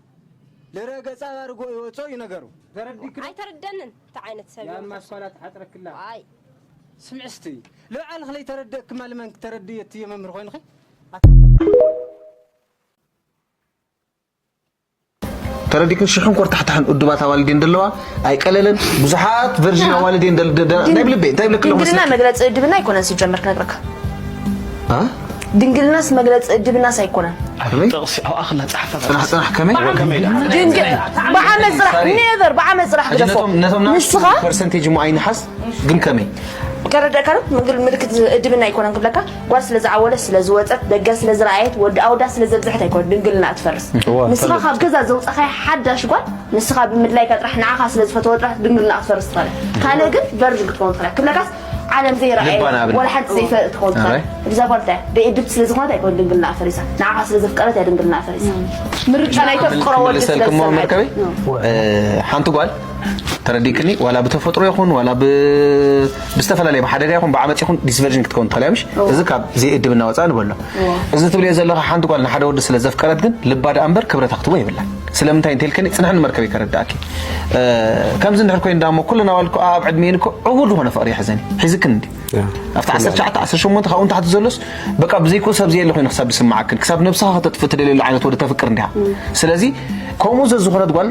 ልረ ገጻ ኣባርጎ ይወጾ እዩ ነገሩ። ተረዲክ ዶ? ኣይተረደንን። እንታይ ዓይነት ሰብ እዮም? ያማ ኣስኳላ ትሓጥረክላ። ኣይ። ስምዒ እስቲ። ልብዓል ክለይ ተረደእክማ ልመን ክተረድእ የትየ መምህር ኮይንኺ? ተረዲክን ሽሕን ኮርታሕታሕን እዱባት ኣዋልድ እየን ዘለዋ። ኣይቀለለን። ብዙሓት ቨርዥን ኣዋልድ እየን ደል-፣ ደ-፣ ደ-፣ ድን-፣ ናይ ብልቤ፣ እንታይ ብለክ ኣለኹ ድንግልና መስለኪ? መግለጺ እድብና ኣይኮነን፣ ሲጀመር ክነግረካ። አ? ድንግልናስ መግለጺ እድብናስ ኣይኮነን። ኣበይ? ጥቕሲ ኣብኣ ክላ ጸሓፋ ጽናሕ፣ ጽናሕ፣ ከመይ? ከመይ ደኣ? ድንግል-፣ ብዓመት ጽራሕ፣ ሳሪ። ኔቨር፣ ብዓመት ጽራሕ ሕጂ ግደፎ። ነቶም፣ ነቶም ንኣሽቱ ንስኻ ፐርሰንቴጅ እሞ ኣይንሓስ፣ ግን ከመይ? ከረድአካ ዶ? ምንግል-፣ ምልክት እድብና ኣይኮነን ክብለካ፣ ጓል ስለ ዝዓወለት፣ ስለ ዝወጸት፣ ደገ ስለ ዝረኣየት፣ ወዲ ኣወዳ ስለ ዘብዝሐት ኣይኮነን ድንግልና እትፈርስ። እዋ፣ ንስኻ ተለፍ። ካብ ገዛ ዘውጻኻያ ሓዳሽ ጓል፣ ንስኻ ብምድላይካ ጥራሕ፣ ንዓኻ ስለ ዝፈተወ ጥራሕ ድንግልና ክትፈርስ ትኽእል። ካልእ ግን ቨርጅን ክትከውን ትኽእል። ክብለካስ ዓለም ዘይረኣየት፣ ልባ ንኣብነት። ወላ ሓንቲ ዘይፈልጥ ትኸውን ትኽእል። ኣራይ። እዛ ጓል እንታይ? ብእድብቲ ስለ ዝኾነት ኣይኮነን ድንግልና ፈሪሳ። ንዓኻ ስለ ዘፍቀረት እያ ድንግልና ፈሪሳ። ምርጫ ናይ ተፍቅሮ ወዲ ስለ ምልሰልክሞ ዝሰምዐት። መርከበይ? እ፣ ሓንቲ ጓል ተረዲክኒ ዋላ ብተፈጥሮ ይኹን ዋላ ብ- ብዝተፈላለየ ብሓደጋ ይኹን ብዓመፅ ይኹን ዲስቨርዥን ክትከውን ትኽእል እያ ምሽ እዚ ካብ ዘይእድብና ወፃእ ንበሎ እዚ ትብልዮ ዘለኻ ሓንቲ ጓል ንሓደ ወዲ ስለ ዘፍቀረት ግን ልባ ደኣ እምበር ክብረታ ክትቦ የብላን ስለምንታይ እንተልከኒ ፅንሕኒ መርከብ ይከረዳእኪ ከምዚ እንድሕር ኮይኑ ዳሞ ኩሉ ናዋል እኮ ኣብ ዕድሜን እኮ ዕቡር ዝኾነ ፍቕሪ ይሕዘኒ ሒዝክን እንዲ ኣብቲ ዓሰርተ ትሽዓተ ዓሰርተ ሸሞንተ ካብኡ ንታሕቲ ዘሎስ በቃ ብዘይክኡ ሰብ ዘየለ ኮይኑ ክሳብ ዝስምዓክን ክሳብ ነብስኻ ከተጥፍእ ትደልየሉ ዓይነት ወዲ ተፍቅር እንዲኻ ስለዚ ከምኡ ዘዝኾነት ጓል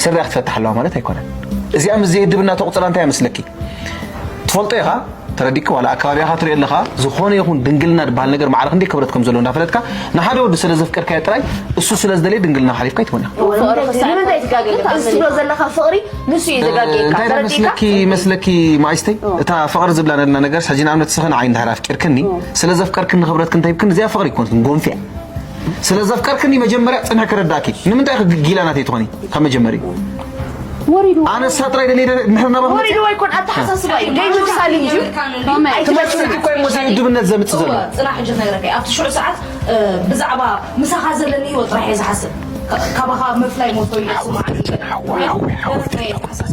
ስሪያ ክትፈትሕ ኣለዋ ማለት ኣይኮነን እዚኣ ምስ ዘይእድብና ተቑፅራ እንታይ ይመስለኪ ትፈልጦ ኢኻ ተረዲክ ዋላ ኣካባቢኻ ትሪኦ ኣለኻ ዝኾነ ይኹን ድንግልና ዝበሃል ነገር ማዕረ ክንደይ ክብረት ከም ዘለዎ እንዳፈለጥካ ንሓደ ወዲ ስለ ዘፍቀርካዮ ጥራይ እሱ ስለ ዝደለየ ድንግልና ሓሊፍካ ኣይትኾን ኢኻ ንምንታይ ትጋገ እዚ ትብሎ ዘለኻ ፍቕሪ ንሱ እዩ ዘጋገየካ እንታይ ዳ ተረዲእካ መስለኪ መስለኪ ማይስተይ እታ ፍቕሪ ዝብላ ነልና ነገር ሕጂ ንኣብነት ስኺ ንዓይ እንድሕር ኣፍቂርክኒ ስለ ዘፍቀርክኒ ክብረትክ እንታይ ይብክን እዚኣ ፍቕሪ ይኮንክን ጎንፊያ ስለ ዘፍቀርክኒ መጀመርያ ጽንሒ ክረዳእኪ ንምንታይ ኢኺ ጊላ ናተይ ትኾኒ ካብ መጀመርዩ ወሪዱ ኣነ እሳ ጥራይ ደልየ ምሕር ናባኹ መጽእ ወሪዱ ኣይኮን ኣተሓሳስባ እዩ ደይ ምሳል እዩ ኣይትመስል እኮ እሞ ዘይውድብነት ዘምጽእ ዘሎ ጽናሕ ሕጂ ክነግረካ እየ ኣብቲ ሽዑ ሰዓት ብዛዕባ ምሳኻ ዘለኒ ህይወት ጥራሕ እየ ዝሓስብ ካባኻ ምፍላይ ሞቶ እዩ ዝስምዓኒ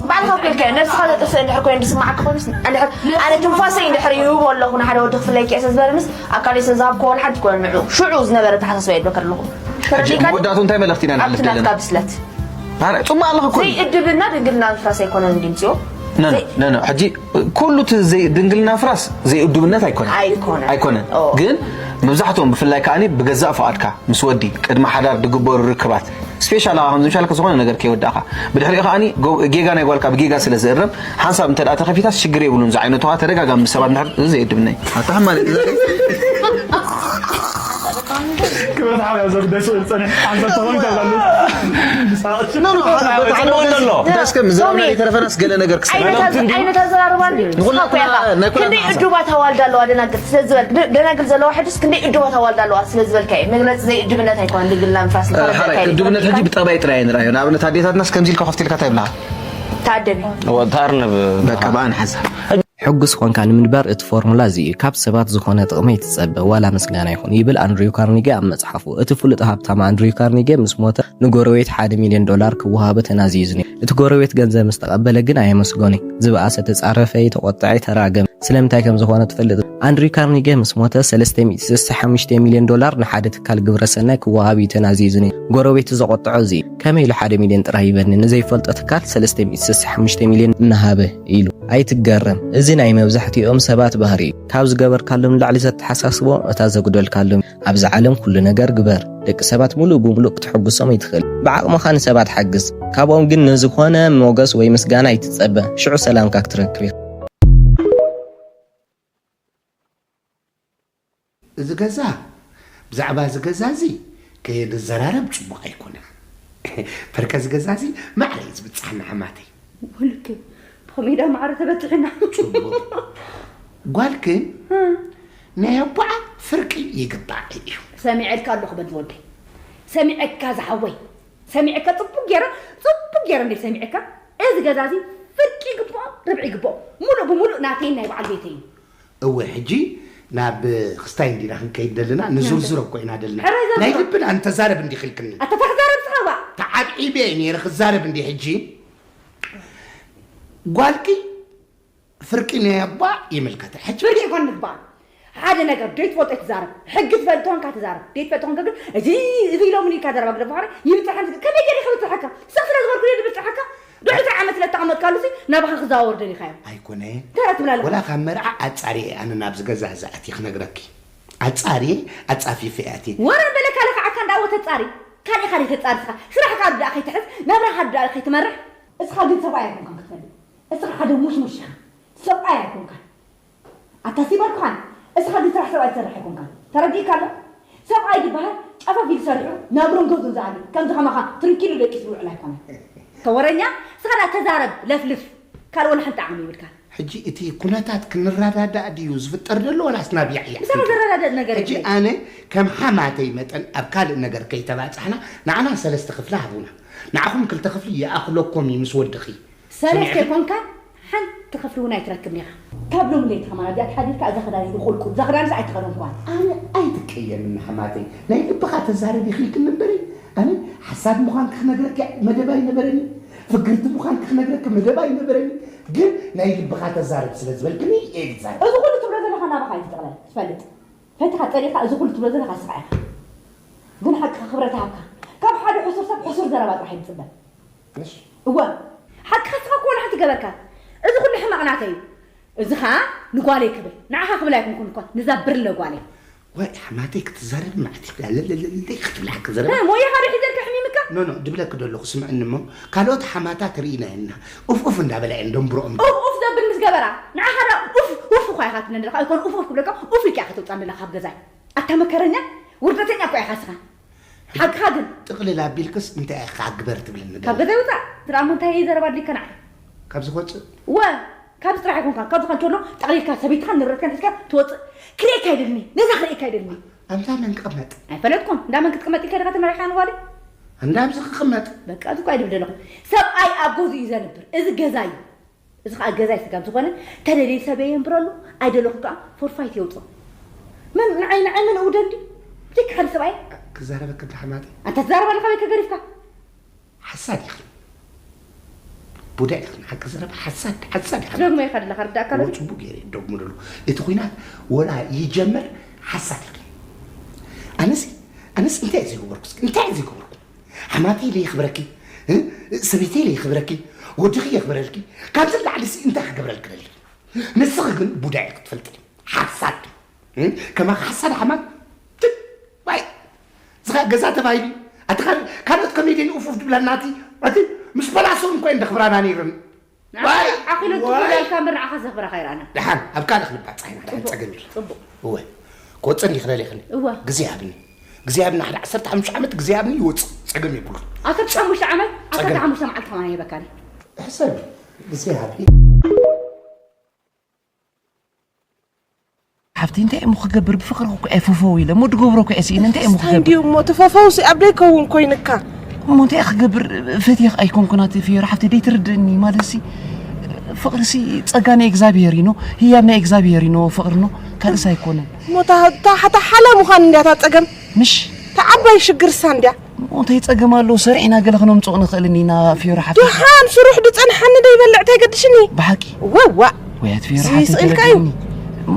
ባዕልኻ ኮንካ ነብስኻ ዘጥፍእ እንድሕር ኮይኑ ዝስምዓካ ኮይኑስ እንድሕር ኣነ ትንፋሰይ እንድሕር ይህቦ ኣለኹ ንሓደ ወዲ ክፍለይ ክእሰ ዝበለንስ ኣካለይ ስለ ዝሃብክዎ ንሓንቲ ኮነ ንዑ ሽዑ ዝነበረ ተሓሳስባ የብለካ ኣለኹ ተረዲእካ መወዳእቱ እንታይ መልእኽቲ ኢና ኣብቲ ንሓልፍ ዘለና ናትካ ብስለት ኧረ፣ ጽማእ ኣለኹ እኮ እኒ። ዘይእድብና ድንግልና ምፍራስ ኣይኮነን ድምፅዮ ነነ ነነ ሕጂ ኩሉ እቲ ዘይ- ድንግልና ፍራስ ዘይእዱብነት ኣይኮነን ኣይኮነን። ኣይኮነን ኦ። ግን መብዛሕትኦም ብፍላይ ከዓኒ ብገዛእ ፍቓድካ ምስ ወዲ ቅድሚ ሓዳር ድግበሩ ርክባት ስፔሻል ኣኻ ከምዚ ምሻልካ ዝኾነ ነገር ከይወዳእኻ ብድሕሪኡ ከዓኒ ጎ- ጌጋ ናይ ጓልካ ብጌጋ ስለ ዝእረም ሓንሳብ እንተ ደኣ ተኸፊታስ ሽግር የብሉን ዝዓይነቱ ኸዓ ተደጋጋሚ ምስ ሰባት እንድሕር እዚ ዘይእድብነይ ኣታ ሕማል ክብረት ሓብያ ዘጉዳይ ስእል ፀኒሕ ሓንሳብ ተኾይኑ ተብላሉ እስከ ምዘመና ይተረፈናስ ገለ ነገር ክሰ ዓይነት ኣዘራርባ ንኹላትና ናይ ኩላትና ክንደይ ሓሳብ እዱባት ኣዋልድ ኣለዋ ደናግል ስለ ዝበል ደናግል ዘለዋ ሕድስ ክንደይ እዱባት ኣዋልድ ኣለዋ ስለ ዝበልካ እዩ መግለፂ ዘይእድብነት ኣይኮነን ድንግልና ምፍራስ ሓራይ እዱብነት ሕጂ ብጠባይ ጥራይ ንርኣዮ ንኣብነት ኣዴታትናስ ከምዚ ኢልካ ከፍቲ ኢልካ እንታይ ይብልካ ተኣደቢ ተኣርንብ በቃ ብኣን ሓሳብ ሕጉስ ኾንካ ንምንባር እቲ ፎርሙላ እዚ እዩ። ካብ ሰባት ዝኾነ ጥቕሚ ኣይትጸበ፣ ዋላ ምስጋና ይኹን፣ ይብል ኣንድሪው ካርኒጌ ኣብ መጽሓፉ። እቲ ፍሉጥ ሃብታም ኣንድሪው ካርኒጌ ምስ ሞተ፣ ንጎረቤት ሓደ ሚልዮን ዶላር ክወሃቦ ተናዝዩ ነይሩ። እቲ ጎረቤት ገንዘብ ምስ ተቐበለ ግን ኣየመስገኖን። ዝበኣሰ ተጻረፈ፣ ተቖጥዐ፣ ተራገመ። ስለምንታይ ከም ዝኾነ ትፈልጥ? ኣንድሪው ካርኒጌ ምስ ሞተ፣ ሰለስተ ሚእቲ ስሳ ሓሙሽተ ሚልዮን ዶላር ንሓደ ትካል ግብረ ሰናይ ክወሃብ እዩ ተናዝዩ ነይሩ። ጎረቤቱ ዘቖጥዖ እዚ እዩ። ከመይ ኢሉ ሓደ ሚልዮን ጥራይ ይበኒ? ንዘይፈልጦ ትካል ሰለስተ ሚእቲ ስሳ ሓሙሽተ ሚልዮን እናሃበ? ኢሉ። ኣይትገረም፣ እዚ ናይ መብዛሕትኦም ሰባት ባህሪ እዩ። ካብ ዝገበርካሎም ንላዕሊ ዘተሓሳስቦም እታ ዘጉደልካሎም እዩ። ኣብዛ ዓለም ኩሉ ነገር ግበር። ደቂ ሰባት ሙሉእ ብሙሉእ ክትሕጉሶም ኣይትኽእልን። ብዓቕምኻ ንሰባት ሓግዝ። ካብኦም ግን ንዝኾነ ሞገስ ወይ ምስጋና ኣይትጸበ። ሽዑ ሰላምካ ክትረክብ ኢኻ። እዚ ገዛ ብዛዕባ እዚ ገዛ እዚ ከየንዘራረብ ፅቡቕ ኣይኮነን። በርከ እዚ ገዛ እዚ ማዕረ እዩ ዝብፅሓና ሓማተይ። ውልክ ብኸመይ ዳ ማዕረ ተበፅሕና? ፅቡቕ። ጓልክን ናይ ኣቦዓ ፍርቂ ይግባእ እዩ። ሰሚዐልካ ኣለኹ በል ዝወደይ። ሰሚዐካ ዝሓወይ። ሰሚዐካ ፅቡቅ ገይረ ፅቡቅ ገይረ እንደ ሰሚዐካ እዚ ገዛ እዚ ፍርቂ ይግብኦ ርብዒ ይግብኦ ሙሉእ ብሙሉእ ናተይን ናይ በዓል ቤተይን። እወ ሕጂ ናብ ክስታይ እንዲና ክንከይድ ደለና ንዝርዝሮ እኮ ኢና ደለና ናይ ልብና እንተዛረብ እንዲ ክልክኒ ኣታ ተዛረብ ስኻ ዋ ተዓብዒበ እየ ነይረ ክዛረብ እንዲ ሕጂ ጓልኪ ፍርቂ ናይ ኣባ ይምልከተ ሕጂ ፍርቂ ይኮን ንግባእ ሓደ ነገር ደይትፈልጦ ይትዛረብ ሕጊ ትፈልጥ ኾንካ ትዛረብ ደይትፈልጥ ኾንካ ግን እዚ እዚ ኢሎም ኢልካ ዘረባ ግደፍ ኾነ ይብፅሐን ከመይ ገይረ ከብፅሐካ ስቕ ስለ ዝበልኩ ድየ ዝብፅሐካ ዱሕሪ ዓመት ስለ ተቐመጥካሉ ሲ ናባኻ ክዘዋወር ደሊኻዮ ኣይኮነ እንታይ ትብላለ ወላ ካብ መርዓ ኣጻሪ ኣነ ናብዚ ገዛ እዚ ኣትየ ክነግረኪ ኣጻሪ ኣጻፊፈ ኣትየ ወረ በለካ ለካዓካ እንዳወተ ጻሪ ካልእ ካልእ ተጻሪ ስኻ ስራሕካ ድኣ ከይትሕዝ ናብራኻ ድኣ ከይትመርሕ እስኻ ግን ሰብኣይ ኣይኮንካን ክትፈልጥ እስኻ ሓደ ሙሽሙሽ ኢኻ ሰብኣይ ኣይኮንካን ኣታ ሲበርኩኻን እስኻ ግን ስራሕ ሰብኣይ ትሰርሕ ኣይኮንካን ተረዲእካ ኣሎ ሰብኣይ ዝበሃል ጨፈፍ ኢሉ ሰሪሑ ናብሩን ገዙን ዝኣሊ ከምዚ ከማኻ ትርኪሉ ደቂሱ ዝውዕል ኣይኮነን ተወረኛ እስኻ ዳ ተዛረብ ለፍልፍ ካልእ ወላ ሓንቲ ዓቕሚ ይብልካን ሕጂ እቲ ኩነታት ክንረዳዳእ ድዩ ዝፍጠር ዘሎ ወላስ ናብ ያዕያ ምሳኻ ዘረዳድእ ነገር ሕጂ ኣነ ከም ሓማተይ መጠን ኣብ ካልእ ነገር ከይተባጻሕና ንዓና ሰለስተ ክፍሊ ሃቡና ንዓኹም ክልተ ክፍሊ ይኣኽለኩም እዩ ምስ ወድኺ ሰለስተ ይኮንካ ሓንቲ ክፍሊ እውን ኣይትረክብን ኢኻ ካብ ሎም ለይቲ ከማን ኣብዚኣ ተሓዲርካ እዛ ክዳን ኢሉ ቁልቁል እዛ ክዳንስ ኣይትኸደንኳን ኣነ ኣይትቀየምኒ ሓማተይ ናይ ልብኻ ተዛረብ ይኽልክኒ እምበሪ ኣነ ሓሳድ ምዃንካ ክነግረካ መደብ ኣይነበረኒ ፍግርቲ ምዃንኪ ክነግረኪ መደብ ኣይነበረኒ፣ ግን ናይ ልብኻ ተዛረብ ስለ ዝበልክኒ እየ ዝዛረብ። እዚ ኩሉ ትብሎ ዘለኻ ናባኻ እዩ ዝጥቕለል፣ ትፈልጥ። ፈቲኻ ጸሊእካ እዚ ኩሉ ትብሎ ዘለኻ ንስኻ ኢኻ። ግን ሓቅኻ ክብረት ይሃብካ። ካብ ሓደ ሕሱር ሰብ ሕሱር ዘረባ ጥራሕ እዩ ዝጽበ። እሺ። እወ። ሓቅኻ ንስኻ እኮ ወላ ሓንቲ ገበርካ። እዚ ኩሉ ሕማቕ ናተይ እዩ። እዚ ኸኣ ንጓለይ ክብል። ንዓኻ ክብል ኣይኮንኩን እኮ፣ ንዛ ብርለ ጓለይ። ወይ ሓማተይ ክትዛረብ መዓት ይብላ፣ ለለለለይ ክትብላ ክትዛረብ። እ፣ ሞያኻ ዶ ሒዘልካ ሕሚምካ? ኖ፣ ኖ፣ ድብለኪ ደለኹ ስምዕኒ እሞ፣ ካልኦት ሓማታት ርኢና ኢና። ኡፍ ኡፍ እንዳበላ እየን ደንብሮኦም። ኡፍ ኡፍ ዘብል ምስ ገበራ፣ ንዓኻ ደኣ ኡፍ ኡፍ እኳ ኢኻ ትብለኒ ዘለኻ፣ ኣይኮነ ኡፍ ኡፍ ክብለካ፣ ኡፍ ኢልካ ኢኻ ተውጻኒ ዘለኻ ካብ ገዛይ። ኣታ መከረኛ፣ ውርደተኛ እኮ ኢኻ ስኻ። ሓቅኻ ግን። ጥቕልል ኣቢልክስ እንታይ ኢኻ ግበር ትብለኒ ካብ ዘለኻ? ገዛይ ውጻእ። ትርኣ እሞ እንታይ ዘረባ ኣድልይካ ንዓይ? ካብዚ ክወጽእ? እወ፣ ካብዚ ጥራሕ ኣይኮንካን። ካብዚ ከንቶ ኣሎ ጠቕሊልካ ሰበይትኻን ንብረትካን ሒዝካ ትወጽእ። ክርእየካ ኣይደልኒ። ነዛ ክርእየካ ኣይደልኒ። ኣምዛ መን ክቕመጥ? ኣይፈለጥኩን። እንዳ መን ክትቅመጥ ኢልካ ዲኻ ተመሪሕካ ንጓለይ? እንዳ ኣብዚ ክቕመጥ? በቃ፣ እዚ እኮ ኣይድብል ዘለኹ። ሰብኣይ ኣብ ገዝኡ እዩ ዘንብር። እዚ ገዛ እዩ። እዚ ኸኣ ገዛይ ስጋብ ዝኾነ፣ ተደልየ ሰበይ የንብረሉ፣ ኣይደለኹ ከኣ ፎርፋይት የውጽኦ። መን ንዓይ፣ ንዓይ መን እውደንዲ? ብጀካ ሓደ ሰብኣይ? ክዛረበካ እንዳ ሓማተይ። ኣንታ ትዛረብ ኣለኻ ወይ ከገሪፍካ? ሓሳድ ኢኺ። ቡዳ ኢኺ። ሓቂ ዘረባ ሓሳድ፣ ሓሳድ ኢኻ። ትደግሞ ኢኻ ዘለኻ፣ ርዳእካ ዶ? እዎ፣ ጽቡቅ ገይረ እደግሞ ደሎ። እቲ ኹናት ወላ ይጀመር ሓሳድ ኢኺ። ኣነስ፣ ኣነስ እንታይ እየ ዘይገበርኩ እስኪ? እንታይ እየ ዘይገበርኩ? ሓማተይ ኢለ የኽብረኪ፣ እ? ሰበይተይ ኢለ የኽብረኪ፣ ወድኺ የኽብረልኪ። ካብዚ ንላዕሊ ሲ እንታይ ክገብረልኪ ደሊ? ንስኺ ግን ቡዳ ኢኺ ትፈልጢ። ሓሳድ። እ? ከማኻ ሓሳድ ሓማት። ትግ! ዋይ! እዚ ኸኣ ገዛ ተባሂሉ። ኣቲ ካል-፣ ካልኦት ኮሜድየን ኡፍ ኡፍ ድብለና እቲ፣ እቲ ምስ ፖላሶን እኮ እየን ደኽብራና ነይረን። ንዓኻ ዋይ! ዓኺሉ ዋይ! ትጉዳልካ እምበር ንዓኻ ዘኽብረኻ ኣይረኣናን። ደሓን፣ ኣብ ካልእ ክንባጻሕ ኢና፣ ደሓን ጽቡቕ፣ ጸገም የለን። ጽቡቕ። እወ። ክወጽእ እንዲ ክደልየኽኒ። እወ። ግዜ ሃብኒ። ግዜ ሃብኒ፣ ሓደ ዓሰርተ ሓሙሽተ ዓመት ግዜ ሃብኒ ይወጽእ። ጸገም የብሉን። ዓሰርተ ሓሙሽተ ዓመት፣ ጸገም። ዓሰርተ ሓሙሽተ መዓልቲ ከማን ይህበካ እየ። ሕሰብ፣ ግዜ ሃብኒ። ሓፍተይ፣ እንታይ እሞ ክገብር? ብፍቕሪ እኮ እየ ፈፈው ኢለ እሞ ድገብሮ እኮ እየ ስኢነ። እንታይ እሞ እንታይ ክገብር? እንድዩ እሞ እቲ ፈፈውሲ ኣብ ደይከውን ኮይንካ? እሞ እንታይ ክገብር? ፈትየኽ ኣይኮንኩን ኣቲ ፍዮሪ ሓፍተይ፣ ደይትርድእኒ ማለትሲ፣ ፍቕርሲ ጸጋ ናይ እግዚኣብሔር እዩ፣ ኖ፣ ህያብ ናይ እግዚኣብሔር እዩ፣ ኖ፣ ፍቕሪ፣ ኖ፣ ካልእስ ኣይኮነን። እሞ እታ፣ እታ፣ እታ ሓላ ምዃን እንድያ እታ ጸገም። ምሽ? እታ ዓባይ ሽግርሳ እንድያ። እሞ እንታይ ጸገም ኣለዎ? ሰሪሕና ገለ ክነምጽኦ ንኽእል ኢና፣ ፍዮሪ ሓፍተይ። ደሓን ስሩሕ ድጸንሓኒ ደይበልዕ እንታይ ገድሽኒ? ብሓቂ? ወዋ። ወይ ኣቲ ፍዮሪ እዚ ሓፍተይ ስእልካ እዩ። ተረድእኒ።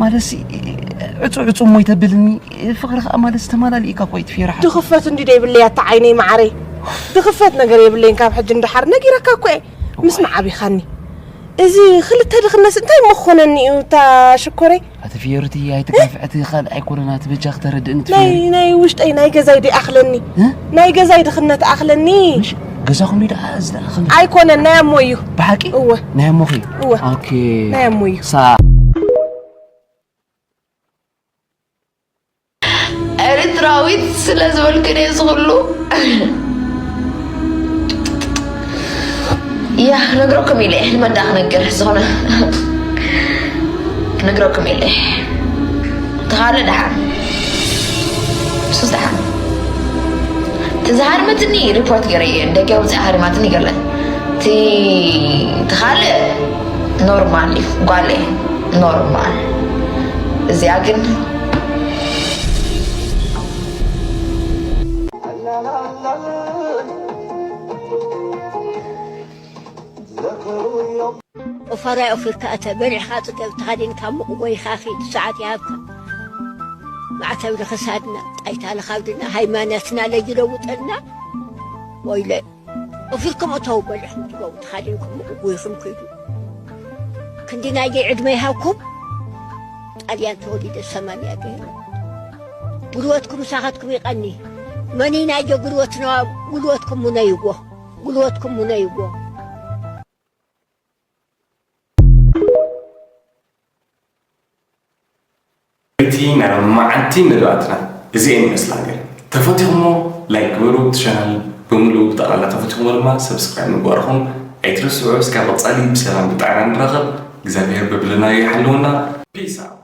ማለትሲ፣ ዕጹ ዕጹ እሞ ይተብልኒ። ፍቕሪ ኸኣ ማለት ዝተማላልኢካ እኮ እዩ፣ ኣቲ ፍዮሪ ሓፍተይ። ድኽፈት እንዲ ደይብለይ ኣታ ዓይነይ መዓረይ። ድኽፈት ነገር የብለይን ካብ ሕጂ ንደሓር ነጊረካ እኮ እየ። ምስማዕ ኣቢኻኒ። እዚ ክልተ ድኽነትስ እንታይ እሞ ክኾነኒ እዩ እታ ሽኮረይ? ኣቲ ፍዮሪ እቲ ኣይትጋፍዕ፣ እቲ ካልእ ኣይኮነን፣ ኣቲ በጃኺ ተረድእኒ ኣቲ ናይ፣ ፍዮሪ። ናይ ውሽጠይ ናይ ገዛይ ደኣ ኣኽለኒ። እ? ናይ ገዛይ ድኽነት ኣኽለኒ። ምሽ ገዛኹም ድዩ ደኣ እዚ ደኣ ኣኽሊ? ኣይኮነን፣ ናይ ኣሞ እዩ። ብሓቂ? እወ። ናይ ኣሞኺ? እወ። ኦኬ። ናይ ኣሞ እዩ። ሳ- ኤርትራዊት ስለ ዝበልኩ ድየ እዚ ኩሉ? ያ፣ ክነግረኩም ኢለ እየ። ንመን ደኣ ክነግር? ዝኾነ ክነግረኩም ኢለ እየ። ተኻለ ደሓን። ንሱስ ደሓን። እቲ ዝሃርመትኒ ሪፖርት ገይረ እየ። ደገ ኣውፅኣ ሃሪማትኒ ገለ። እቲ፣ እቲ ካልእ ኖርማል እዩ። ጓል እየ። ኖርማል። እዚኣ ግን ኦፋራይ ኦፊርካ እተ በሊዕኻ ጽገብ ተኻዲንካ ሙቕ ጎይኻ ኺድ ሰዓት ይሃብካ። ማዕተብ ንኽሳድና ጣይታ ንኻብድና ሃይማኖትና ለይለውጠልና። ወይለ ኦፊርኩም እተው በሊዕኹም ጽገቡ ተኻዲንኩም ሙቕ ጎይኹም ኪዱ። ክንዲ ናየይ ዕድመ ይሃብኩም። ጣልያን ተወሊደ ሰማንያ ገይረ። ጉልበትኩም ምሳኻትኩም ይቐኒ። መኒናዮ ጉልበትና፣ ጉልበትኩም ሙነይዎ። ጉልበትኩም ሙነይዎ። እቲ ናይ ሎማዓንቲ መደባትና እዚኤን ይመስላ ነይረን። ተፈቲኹሞ ላይክ ግበሩ፣ እቲ ቻናል ብምሉኡ ብጠቕላላ ተፈቲኹሞ ድማ ሰብስክራይብ ምግባርኹም ኣይትረስዑ። እስካብ ቀጻሊ ብሰላም ብጥዕና ንራኸብ። እግዚኣብሔር በብለናዮ ይሓልወና። ፒስ ኣውት።